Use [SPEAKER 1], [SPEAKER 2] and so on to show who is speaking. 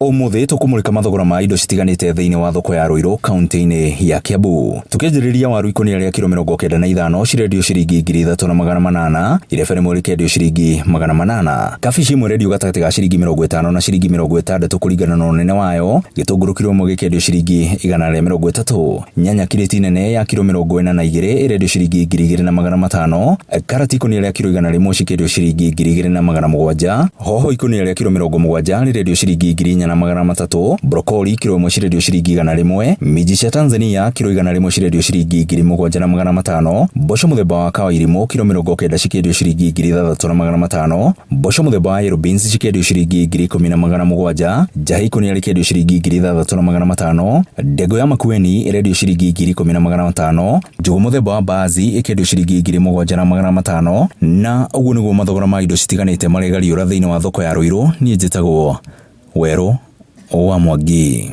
[SPEAKER 1] Ũmũthĩ tũkũmũrĩka mathogora ma indo citiganĩte thĩinĩ wa thoko ya Ruiru kaunti-inĩ ya Kiambu. Tũkĩanjĩrĩria waru ikũnia rĩa kiro 95 cirendio ciringi 3800, irebe rĩmwe rĩkendio ciringi 800. Kabici ĩmwe ĩrendio gatagatĩ ga ciringi 50 na ciringi 60 kũringana na ũnene wayo, gĩtũngũrũ kiro ĩmwe gĩkendio ciringi 130. Nyanya kirĩti nene ya kiro 42 ĩrendio ciringi 2500, karati ikũnia rĩa kiro 100 cikĩendio ciringi 2700, hoho ikũnia rĩa kiro 70 rĩrendio ciringi 4300, brokoli kiro ĩmwe cirendio ciringi 100, minji cia Tanzania kiro 100 cirendio ciringi 7500, mboco mũthemba wa kawairimũ kiro 90 cikĩendio ciringi 6500, mboco mũthemba wa yellow beans cikĩendio ciringi 10700, njahĩ ikũnia rĩkĩendio ciringi 6500, ndengũ ya makueni ĩrendio ciringi 10500, njũgũ mũthemba wa mbaazi ĩkĩendio ciringi 7500, na ũguo nĩguo mathogora ma indo citiganĩte maregariũra thĩinĩ wa thoko ya Ruiru. Niĩ njĩtagwo Werũ wa Mwangi.